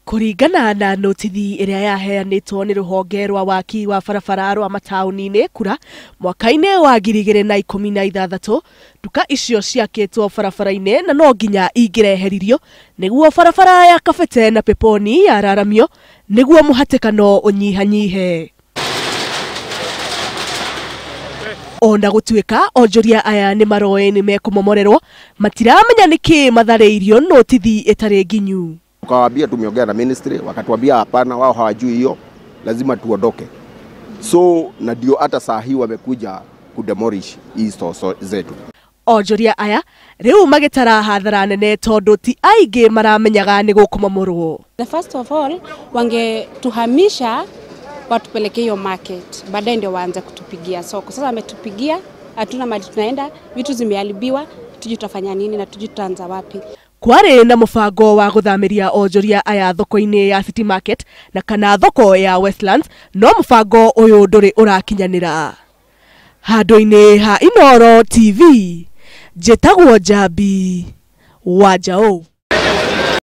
Kũringana na notithi ĩrĩa yaheanĩtwo nĩ rũhonge rwa waki wa barabara rwa mataũni-inĩ kura mwaka-inĩ wa 2016, nduka icio ciakĩtwo barabara-inĩ na no nginya ingĩreheririo nĩguo barabara ya Kabete na Peponi yararamio nĩguo mũhatĩkano ũnyihanyihe. Ona gũtuĩka onjoria aya nĩ maroĩ nĩ mekũmomorerwo, matiramenya nĩkĩ matharĩirio notithi ĩtarĩ nginyu. Tukawaambia tumeongea na ministry, wakatuambia hapana, wao hawajui hiyo, lazima tuondoke. So na ndio hata saa hii wamekuja kudemolish hii stores zetu. Onjoria aya rĩu magĩtara hathara nene tondũ ti aingĩ maramenyaga nĩ gũkũmomorwo. The first of all wangetuhamisha watupeleke hiyo market, baadaye ndio waanze kutupigia soko. Sasa wametupigia, hatuna mali tunaenda, vitu zimeharibiwa, tujui tutafanya nini na tujui tutaanza wapi. Kwarĩ na mũbango wa gũthamĩria onjoria aya thoko-inĩ ya City Market na kana thoko ya Westlands, no mũbango ũyũ ndũrĩ ũrakinyanĩra. Handũ-inĩ ha Inooro TV, njĩtagwo Njambi wa Njaũ.